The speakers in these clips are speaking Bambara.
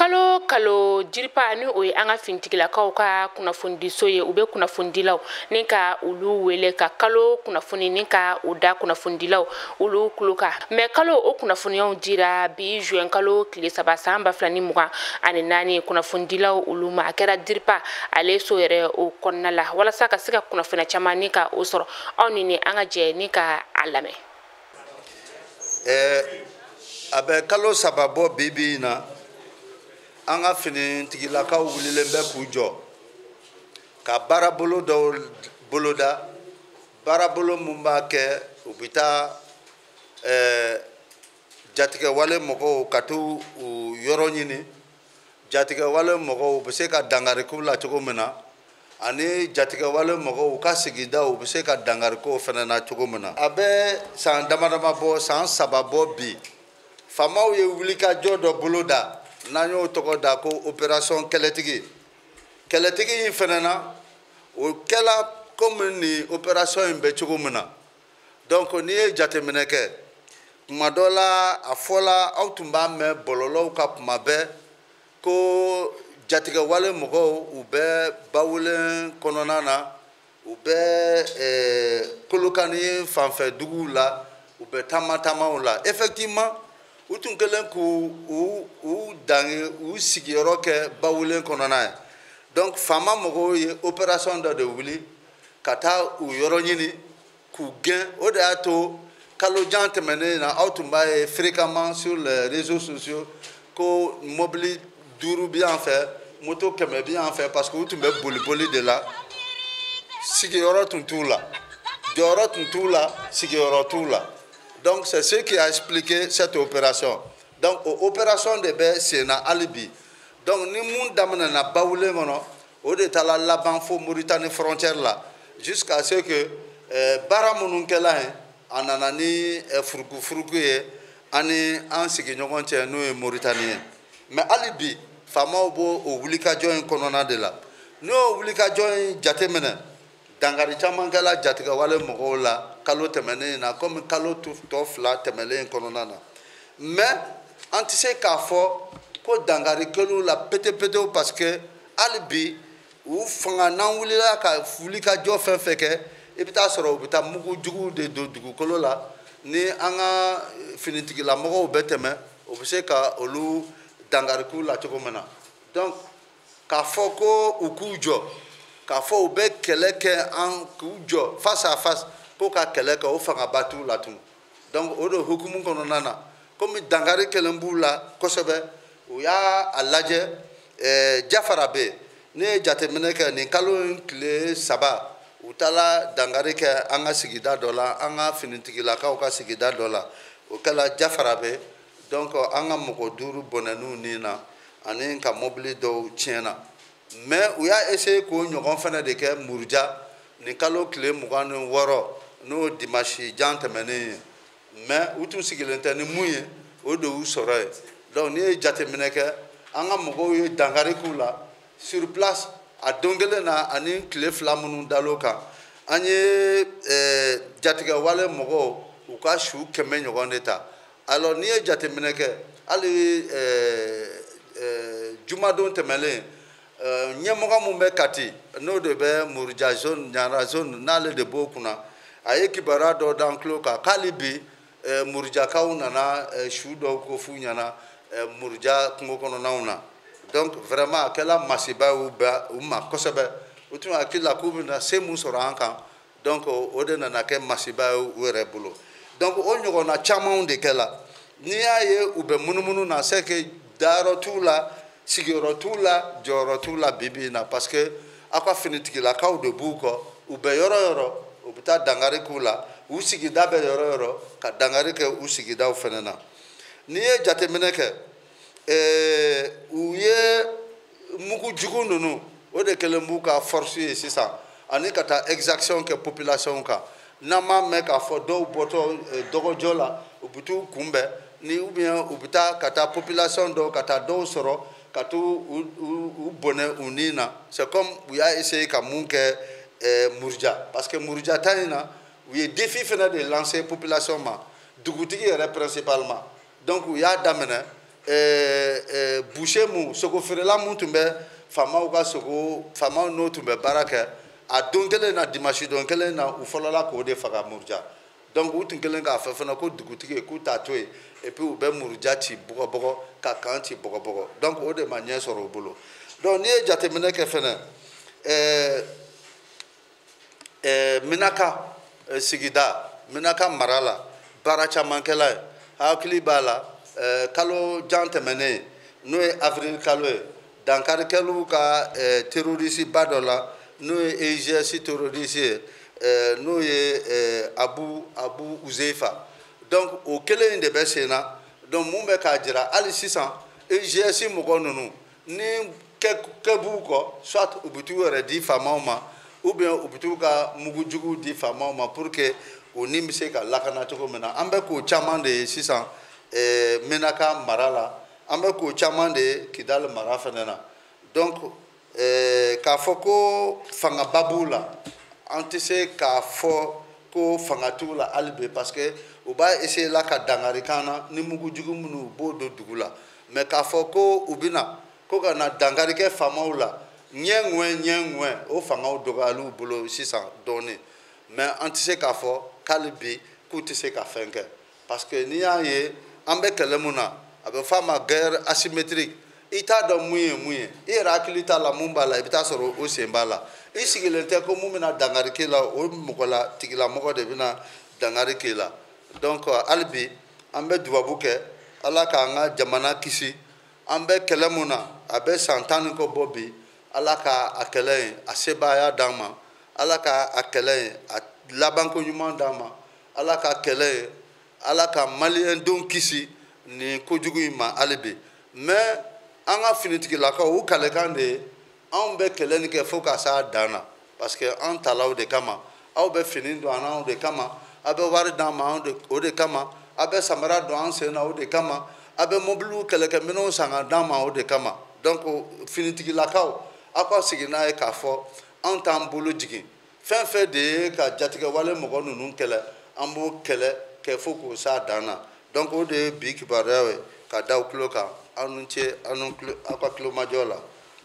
Kalo kalo, DIRPA, ni o ye an ka finitigilakaw ka kunnafonidiso ye, u bɛ kunnafonidilaw ni ka olu wele ka kalo kunnafoni ni ka u da kunnafonidilaw olu tulo kan. Mɛ kalo o kunnafoniyaw dira bi, juin kalo tile 3, san 2024, kunnafonidilaw olu ma. A kɛra DIRPA ale so yɛrɛ o kɔnɔna la, walasa ka se ka kunnafoniya caman ni ka o sɔrɔ. Aw ni an ka jɛ ni ka a lamɛn. A bɛ kalo 3 bɔ bi bi in na, an ka finitigilakaw wulilen bɛ k'u jɔ ka baarabolo dɔw boloda, baarabolo mun b'a kɛ u bɛ taa jatigɛwale mɔgɔw ka t'u u yɔrɔ ɲini, jatigɛwale mɔgɔw bɛ se ka dankari k'u la cogo min na, ani jatigɛwale mɔgɔw ka sigidaw bɛ se ka dankari k'o fana na cogo min na. A bɛ san dama dama bɔ, san 3 bɔ bi, faamaw ye wulikajɔ dɔ boloda n'an y'o tɔgɔ da ko opération kɛlɛtigi. Kɛlɛtigi in fana na, o kɛla komi nin opération in bɛ cogo min na. Donc n'i ye jateminɛ kɛ, kuma dɔ la a fɔla, aw tun b'a mɛn bɔlɔlɔw kan kuma bɛɛ ko jatigɛwale mɔgɔw, u bɛ Bawulen kɔnɔna na, u bɛ Kolokani fanfɛ duguw la, u bɛ taama taamaw la. Effectivement, u tun kɛlen k'u u dange u sigiyɔrɔ kɛ Bawulen kɔnɔna ye. Donc faama mɔgɔw ye opération dɔ de wuli ka taa u yɔrɔ ɲini k'u gɛn. O de y'a to kalo jan tɛmɛnen na, aw tun b'a ye fréquemment sur les réseaux sociaux ko mobili 5 bɛ yan fɛ, moto 100 bɛ yan fɛ, parce que u tun bɛ boli boli de la. Sigiyɔrɔ tun t'u la, jɔyɔrɔ tun t'u la, sigiyɔrɔ t'u la. Donc c'est ce qui a expliqué cette opération. Donc opération de bɛ sen na hali bi. Donc ni mun daminɛna Bawulen kɔnɔ, o de taara laban fo Moritani frontière la, jusqu'à ce que baara minnu kɛla yen, a nana ni furukufuruku ye an ni an sigiɲɔgɔn cɛ, n'o ye Moritani ye. Mais hali bi, faamaw b'o o wulikajɔ in kɔnɔna de la. N'o y'o wulikajɔ in jateminɛ, dankari caman kɛla jatigɛwale mɔgɔw la kalo tɛmɛnen in na, komi kalo tɔ 2 tɛmɛnen in kɔnɔna na. Mais an tɛ se k'a fɔ ko dankari kɛl'u la pete-petew, parce que hali bi u fanga, n'an wulila ka wulikajɔ fɛn fɛn kɛ, i bɛ taa sɔrɔ u bɛ taa mugu juguw de don dugukolo la. Ni an ka finitigilamɔgɔw bɛ tɛmɛ, o bɛ se ka olu dankari k'u la cogo min na. Donc k'a fɔ ko u k'u jɔ, k'a fɔ u bɛ kɛlɛ kɛ, an k'u jɔ face à face ko ka kɛlɛ kɛ, o fangaba t'u la tun. Donc o de hukumu kɔnɔna na, komi dankari kɛlen b'u la kosɛbɛ, u y'a a lajɛ. Jafara bɛ yen, ne ye jateminɛ kɛ, nin kalo in tile 3, u taara dankari kɛ an ka sigida dɔ la, an ka finitigilakaw ka sigida dɔ la, o kɛla Jafara bɛ. Donc an ka mɔgɔ 5 bɔnɛn'u ni na, ani ka mobili dɔw tiɲɛna. Mais u y'a essayer k'o ɲɔgɔn fana de kɛ Muruja nin kalo tile 26, n'o dimanche jan tɛmɛnen ye. Mais u tun sigilen tɛ ni mun ye, o de y'u sɔrɔ yen. Donc n'i ye jateminɛ kɛ, an ka mɔgɔw ye dankari k'u la sur place a don kelen na, ani tile 2 minnu dal'o kan, an ye jatigɛwale mɔgɔw u ka su 100 ɲɔgɔn de ta. Alors n'i ye jateminɛ kɛ, hali jumadon tɛmɛnen, ɲɛmɔgɔ mun bɛ Kati, n'o de bɛ Muruja zone, Ɲara zone, n'ale de b'o kunna, a ye kibaruya dɔ d'an tulo kan k'ale bi Murujakaw nana su dɔw ko f'u ɲɛna Muruja kungo kɔnɔnaw na. Donc vraiment a kɛla masiba y'u bɛɛ u ma kosɛbɛ. U tun hakili la k'u bɛna se mun sɔrɔ an kan, donc o de nana kɛ masiba ye u yɛrɛ bolo. Donc o ɲɔgɔnna camanw de kɛla. N'i y'a ye u bɛ munumunu na, c'est que dayɔrɔ t'u la, sigiyɔrɔ t'u la, jɔyɔrɔ t'u la bi bi in na, parce que aw ka finitigilakaw de b'u kɔ. U bɛ yɔrɔ yɔrɔ, u bɛ taa dankari k'u la, u sigida bɛ yɔrɔ yɔrɔ, ka dankari kɛ u sigidaw fana na. N'i ye jateminɛ kɛ, u ye mugu jugu ninnu, o de kɛlen b'u ka force ye sisan, ani ka taa exaction kɛ population kan. N'an m'a mɛn k'a fɔ dɔw bɔtɔ dɔgɔjɔ la, u bɛ t'u kunbɛn ni, ou bien u bɛ taa ka taa population dɔw, ka taa dɔw sɔrɔ ka t'u u bɔnɛ u ni na. C'est comme u y'a essayé ka mun kɛ Muruja, parce que Muruja ta in na, u ye défi fana de lancer population ma, dugutigi yɛrɛ principalement. Donc u y'a daminɛ. Boucher mun, sogo feerela mun tun bɛ faamaw ka sogo, faamaw n'o tun bɛ baara kɛ, a don kelen na, dimanche don kelen na, u fɔlɔla k'o de faga Muruja. Donc u tun kɛlen k'a fɔ fana ko dugutigi k'u t'a to yen, et puis u bɛ Muruja ci bɔgɔbɔgɔ, ka kan ci bɔgɔbɔgɔ. Donc o de ma ɲɛ sɔrɔ u bolo. Donc n'i ye jateminɛ kɛ fɛnɛ, Menaka sigida, Menaka mara la, baara camankɛla ye, hakili b'a la, kalo jan tɛmɛnen, n'o ye avril kalo ye, dankarikɛliw ka terroriste ba dɔ la, n'o ye EIGS terroriste ye, n'o ye Abu Uzeifa. Donc o kelen in de bɛ sen na. Donc mun bɛ k'a jira hali sisan, EIGS mɔgɔ ninnu ni kɛ b'u kɔ, soit u bɛ t'u yɛrɛ di faamaw ma, ou bien u bɛ t'u ka mugujuguw di faamaw ma pour que o ni bɛ se ka lakana cogo min na. An bɛ k'o caman de ye sisan Menaka mara la, an bɛ k'o caman de ye Kidali mara fana na. Donc k'a fɔ ko fangaba b'u la, an tɛ se k'a fɔ ko fanga t'u la hali bi, parce que u b'a essayer la ka dankari kan na ni mugujugu minnu u b'o don dugu la. Mais k'a fɔ ko u bɛna ko ka na dankari kɛ faamaw la ɲɛ ŋwɛ ɲɛ ŋwɛ, o fangaw dɔgɔyal'u bolo sisan dɔɔnin. Mais an tɛ se k'a fɔ k'ale bi k'u tɛ se ka fɛn kɛ, parce que n'i y'a ye an bɛ kɛlɛ mun na, a bɛ f'a ma guerre asymétrique. I t'a dɔn mun ye mun ye, i yɛrɛ hakili t'a la mun b'a la, i bɛ taa sɔrɔ o sen b'a la. I sigilen tɛ ko mun bɛna dankari k'e la, o mɔgɔ la tigilamɔgɔ de bɛna dankari k'e la. Donc hali bi an bɛ dubabu kɛ, Ala k'an ka jamana kisi. An bɛ kɛlɛ mun na, a bɛ san 10 ni kɔ bɔ bi, Ala ka a kɛlɛ in a sebaaya d'an ma, Ala ka a kɛlɛ in a labanko ɲuman d'an ma, Ala ka kɛlɛ in, Ala ka maliyɛndenw kisi nin kojugu in ma hali bi. Mais an ka finitigilakaw, u kalekan de ye anw bɛ kɛlɛ nin kɛ fo ka s'a dan na, parce que an talaw de kama aw bɛ fini don an na, de kama aw bɛ wari d'an ma, o de kama aw bɛ samara don an sen na, o de kama aw bɛ mobiliw kɛlɛkɛminɛnw san ka d'an ma, o de kama. Donc finitigilakaw, aw ka sigi n'a ye k'a fɔ anw t'an bolo jigin. Fɛn fɛn de ye ka jatigɛwale mɔgɔ ninnu kɛlɛ, an b'o kɛlɛ kɛ fo k'o s'a dan na. Donc o de ye bi kibaruya ye ka da aw tulo kan. Aw ni ce, aw ka tulomajɔ la.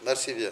Merci bien.